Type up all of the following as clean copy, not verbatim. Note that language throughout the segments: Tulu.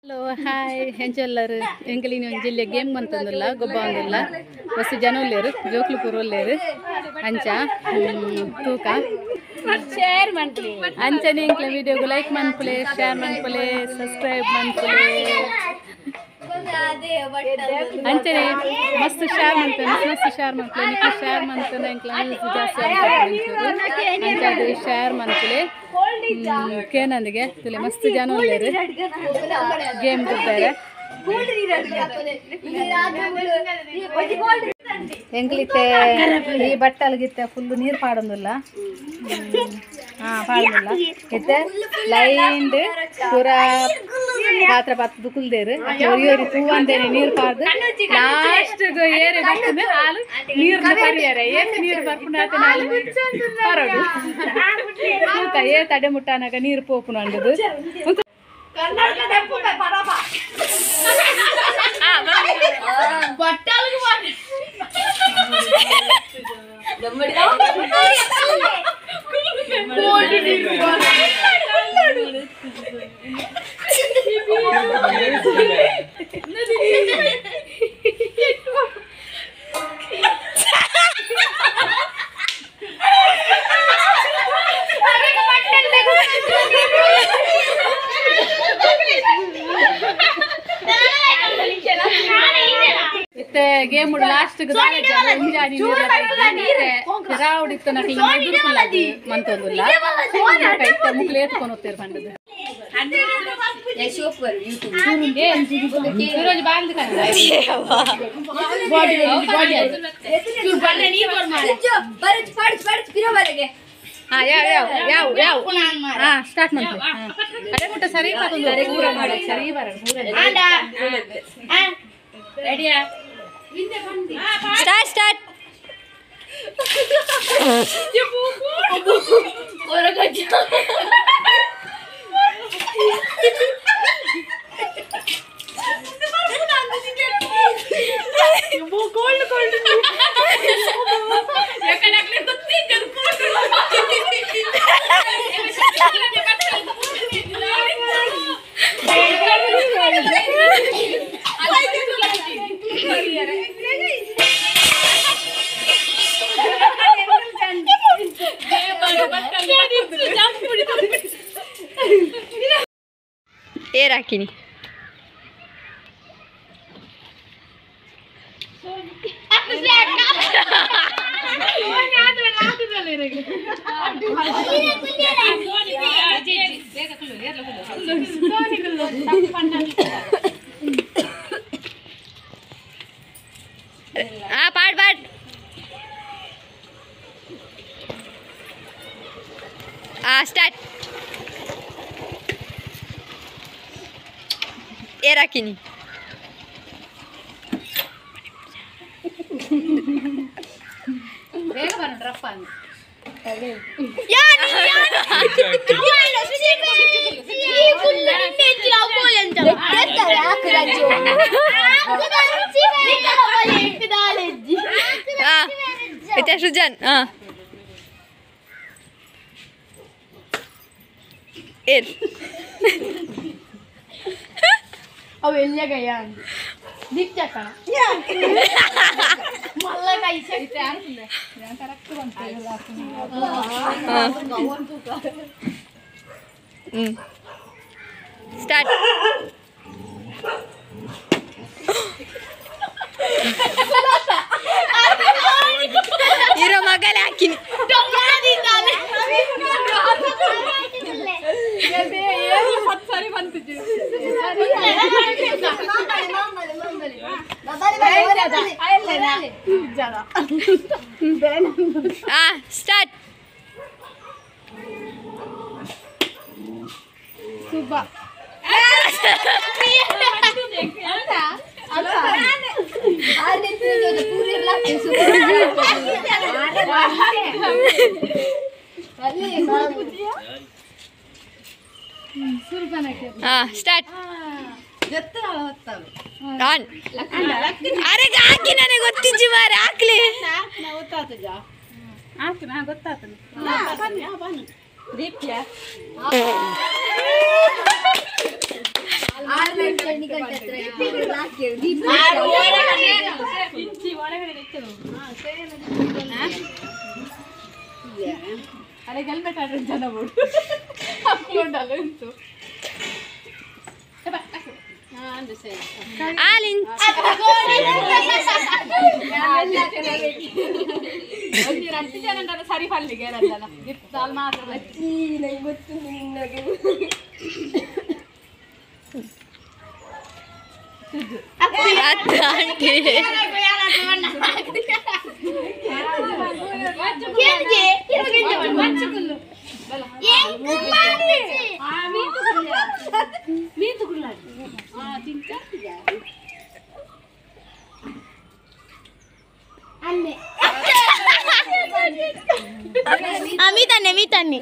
ಹಲೋ ಹಾಯ್ ಎಂಚೆಲ್ಲರು ಎಂಕಲಿನ ಒಂಜಿ ಜಿಲ್ಲೆ ಗೇಮ್ ಮಂತಂದುಲ್ಲ ಗೊಬ್ಬ ಒಂದುಲ್ಲ ಮಸ್ತ್ ಜನ ಉಲ್ಲೇರು ಜೋಕ್ಲು ಪೂರ ಉಲ್ಲೇರು ಅಂಚ ತೂಕ ಶೇರ್ ಮನ್ಪುಲೆ ಅಂಚನೆ ಎಂಕ್ಲ ವಿಡಿಯೋಗು ಲೈಕ್ ಮನ್ಪುಲೆ ಶೇರ್ ಮನ್ಪುಲೆ ಸಬ್ಸ್ಕ್ರೈಬ್ ಮನ್ಪುಲೆ ಅಂಚನೆ ಮಸ್ತ್ ಶೇರ್ ಮನ್ಪುಲೆ ಮಸ್ತ್ ಶೇರ್ ಮನ್ಪುಲೆ ನಿಕ್ಲು ಶೇರ್ ಮನ್ಪುನೆ ಎಂಕ್ಲ ವ್ಯೂಸ್ ಜಾಸ್ತಿ ಅಂಚ ಅದು ಶೇರ್ ಮನ್ಪುಲೆ ಕೇನಂದಿಗೆ ತುಲೆ ಮಸ್ತ್ ಜನ ಉಲ್ಲೇರು ಗೇಮ್ ಗೊತ್ತಾರೆ ಎಂಕ್ಲಿತ್ತೆ ಈ ಬಟ್ಟಲ್ಗಿತ್ತೆ ಫುಲ್ ನೀರು ಪಾಡೊಂದಿಲ್ಲ ಪಾಡೊಂದಿಲ್ಲ ಇತ್ತೆ ಲೈನ್ ಪೂರ ಪಾತ್ರ ಪತ್ತದು ಕುಲ್ದೇರು ಒರಿ ತೂವಂದೇನೆ ನೀರು ಪಾಡ್ದು ಲಾಸ್ಟ್ ಏರೆ ಬರ್ತದೆ ಹಾಲು ನೀರು ಪರಿಯಾರ ಏಕೆ ನೀರು ಬರ್ಪುಂಡು ಹಾಲು ಪರಡು ತೂಕ ಏ ತಡೆ ಮುಟ್ಟಾನಾಗ ನೀರು ಪೋಪುನು ಅಂಡದು ಗೇಮ್ ಲಾಸ್ಟ್ ರಾವಡಿತ್ತು ಮಂತೊಂದುಲ್ಲ ಮುಕ್ಲು ಏತ್ಕೊಂಡು ಹೋಗ್ತೇವೆ ಪಂಡದು ಸೂರಜ್ ಬಾಂದ್ ಯಾವ ಯಾವ ಯಾವ ಯಾವ ಹಾ ಸ್ಟಾರ್ಟ್ ಮಾಡ್ತೀವಿ. ಅದೇ ಮುಟ್ಟ ಸರಿ ಸರಿ ಬರ ಸ್ಟಾರ್ಟ್ ಸ್ಟಾರ್ಟ್ ಏರ್ ಹಾಕಿನಿ ಪಾಡ್ ಪಾಡ್ ಸ್ಟಾರ್ಟ್ ಏರ್ ಹಾಕಿನಿ ಸುಜನ್ ಏರ್ ಅವು ಎಲ್ಲಿಯಾಗಯ್ಯ ದಿಕ್ಕಣ ಸ್ಟಾರ್ಟ್ ಇರೋ ಮಗಲೇ ಹಾಕಿನಿ ಸ್ಟಾರ್ಟ್ ಸ್ಟಾರ್ಟ್ ಅರೆ ಹಾಕಿ ನನಗೆ ಗೊತ್ತಿಜ್ಜಿ ಮಾರೆ ಹಾಕ್ಲಿ ಅರೆ ಹೆಲ್ಮೆಟ್ ಆದ್ರೆ ಜನ ಬೋಡು ಹಾಕೊಂಡಲ್ಲ ಉಂಟು. ಒಂಜಿ ರಡ್ಡ್ ಜನ ಉಂಡಲ್ಲ ಸರಿ ಪಲ್ಲಿಗೆ ರಡ್ಡಲ್ಲ ಗಿತ್ತಾಲ್ ಮಾತ್ರ. ಆಂಟಿ. ಮೀತಾನೆ ಮೀತಾನೆ.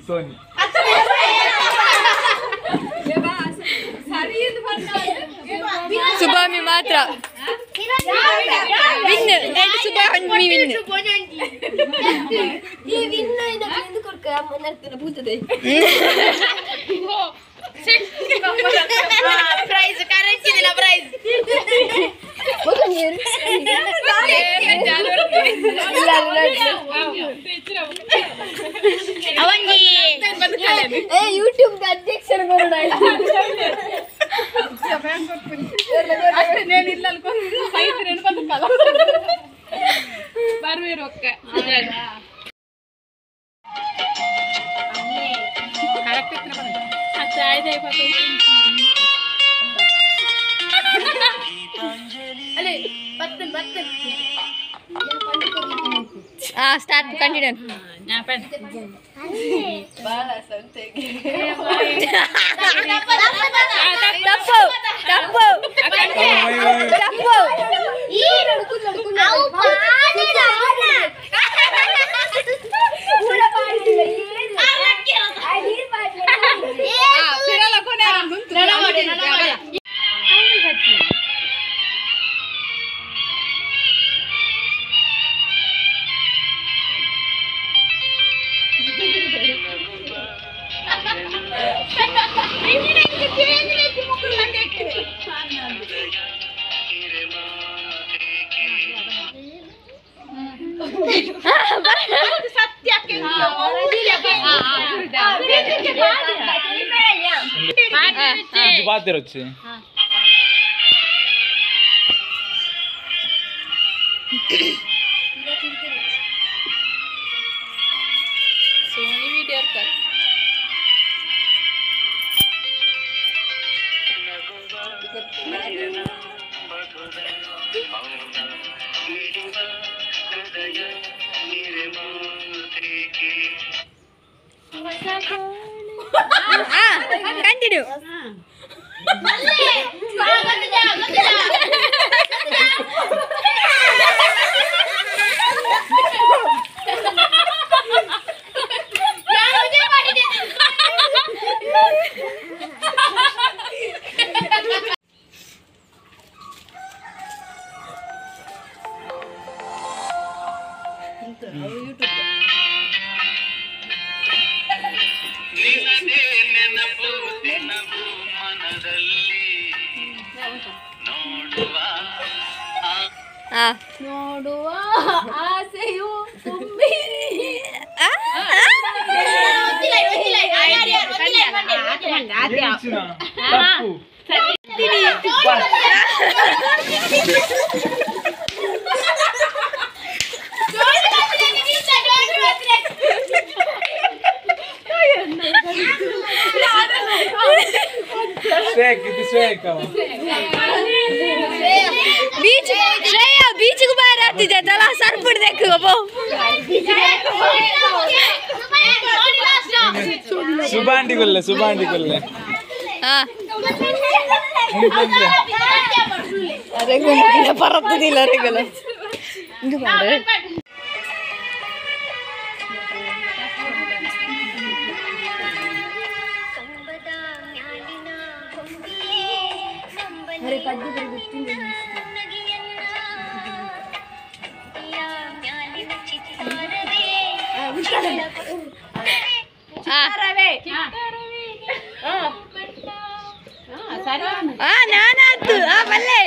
ಸೋನಿ. ಸುಬಾಮಿ ಮಾತ್ರ ವಿನ್. ಎರಡು ಸುಬಾಮಿ ವಿನ್. Prize currency prize. ಅವಂಜಿ. ಯೂಟ್ಯೂಬ್ ಅಧ್ಯಕ್ಷರು. ಅಷ್ಟೇ, నేను ఇల్లు అనుకోను సైతు రెండు ಬಂದು ಬರುವೇರು ಒಕ್ಕ. ಕರೆಕ್ಟ್. Start, continue. ತಪ್ಪು ತಪ್ಪು ತಪ್ಪು. ಪಾತಿರೊಚ್ಚಿ. Sony video. ಕಂಟಿನ್ಯೂ. ನಿನ್ನದೇ ನೆನಪು ದಿನವೂ ಮನದಲ್ಲಿ ನೋಡುವ ನೋಡುವ ಆಸೆಯು ತುಂಬಿ. ತಪ್ಪು. ಶ್ರೇಯಕ್ ಇದು, ಶ್ರೇಯಕ್ ಅವ. ಬೀಚ್ ಶ್ರೇಯ, ಬೀಚ್ಗೆ ಬಾರ ಆಗ್ತಿದೆ ಅದಲ್ಲ, ಸರ್ಪಿಡ್ಬೇಕು ಅಬ್ಬೋ. ಸುಬಾಂಡಿ ಕೊಲ್ಲೆ, ಸುಬಾಂಡಿ ಕೊಲ್ಲೆ. ಪರತ್ತದಿಲ್ಲ ರೆಗಲ. ನಾನಾತು ಆ ಬಲ್ಲೆ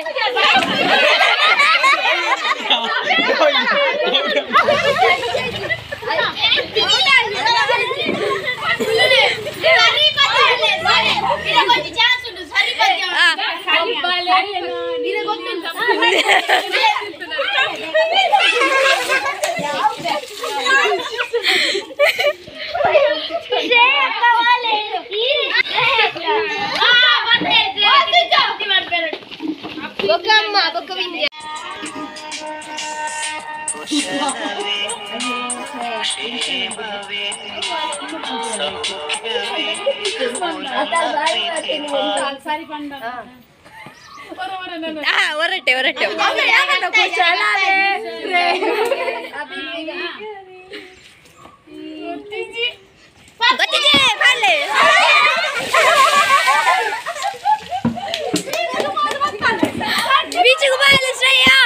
ಹೊರಟೆ ಹೊರಟೆ ಬೀಚಿಗೆ ಬಾಯಲು ಶ್ರೇಯಾ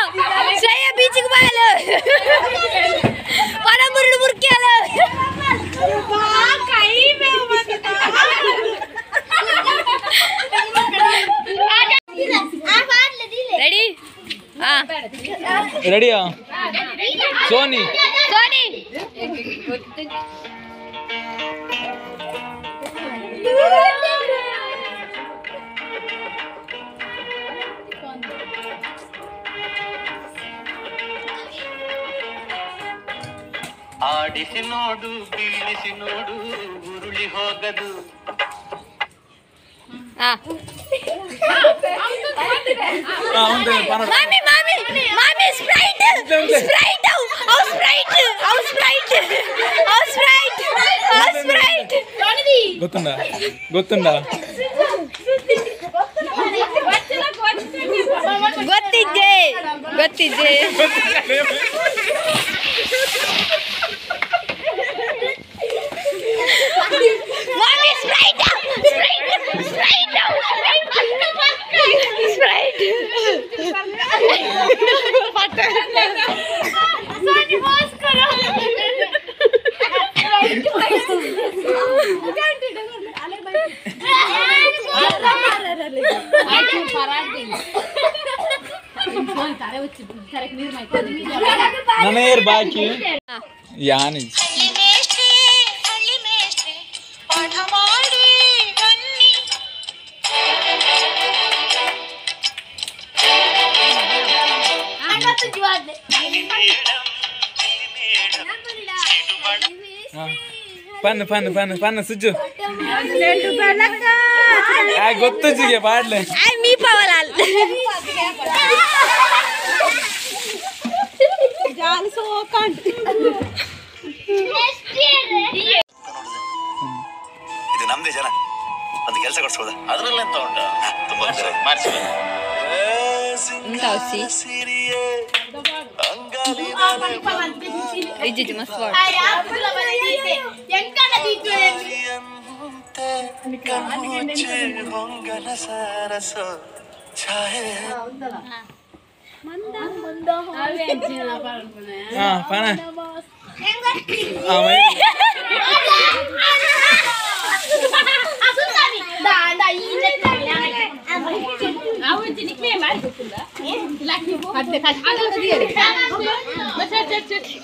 ಶ್ರೇಯಾ ಬೀಚಿಗೆ ಬಾಯಲು ಪಣಮುರುಳು ಮುರ್ಕಿಯಲು ರೆಡಿ ರೆಡಿಯಾ ಸೋನಿ ಸೋನಿ ಆಡಿಸಿ ನೋಡು ಬೀಳಿಸಿ ನೋಡು ಉರುಳಿ ಹೋಗದು ಮಾಮಿ ಮಾಮಿ ಮಾಮಿ ಸ್ಪ್ರೈಟ್ ಸ್ಪ್ರೈಟ್ ಅವು ಸ್ಪ್ರೈಟ್ ಅವು ಸ್ಪ್ರೈಟ್ ಅವು ಸ್ಪ್ರೈಟ್ ಅವು ಸ್ಪ್ರೈಟ್ ಗೊತ್ತುಂಡ ಗೊತ್ತುಂಡ ಗೊತ್ತಿದ್ದೆ ಗೊತ್ತಿದ್ದೆ ಮಾಮಿ ಸ್ಪ್ರೈಟ್ ಸ್ಪ್ರೈಟ್ ಸ್ಪ್ರೈಟ್ ಸ್ಪ್ರೈಟ್ ನನ್ನ ಬಾಕಿ ಯಾನಿ ಪನ್ನ ಪನ್ನ ಪನ್ನ ಪನ್ನ ಸುಜ್ಜು ಗೊತ್ತು ಜಿಗೆ ಪಾಡ್ಲೆ ಮೀ ಪವಲಾಲ್ ಇದು ನಮ್ದೇ ಜನ ಒಂದು ಕೆಲಸ ಕೊಡಿಸ್ಬೋದ ಅದ್ರಲ್ಲೆಂತ ಉಂಟು ತುಂಬಾ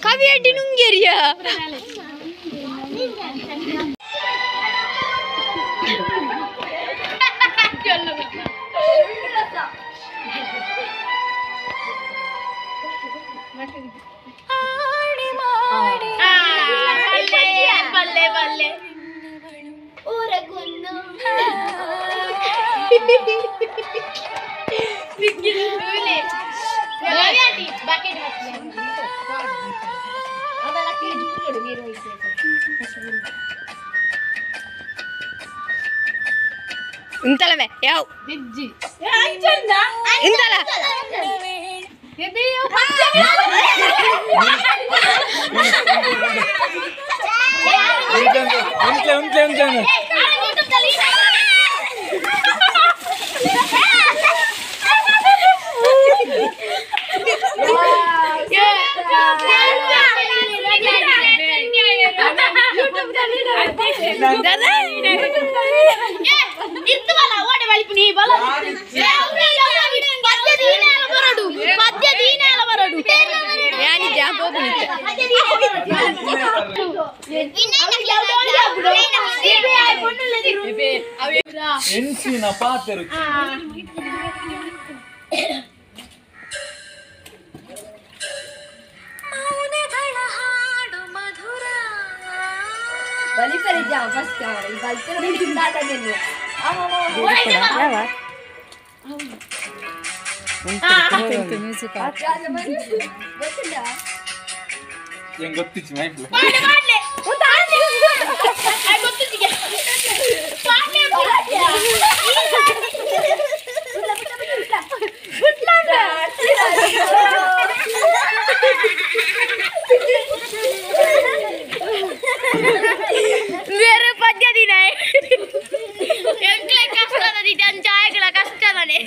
ಕವಿ ಅಡ್ಡಿ ನುಂಗೇರಿಯ ಇಂತಲಮೆ ಯಾವ ಇಂತಲ ಎಂಚಿನ ಪಾತೆರು ಮ್ಯೂಸಿಕ್ ಏನ್ ಗೊತ್ತಿಚ್ಚಿ ಮೈಪ್ಲೆ ಬೇರೆ ಪದ್ಯ ದಿನ ಎಂಕ್ಲೆ ಕಷ್ಟ ಅಂಚಾಯಗಳ ಕಷ್ಟ ತಾನೆ.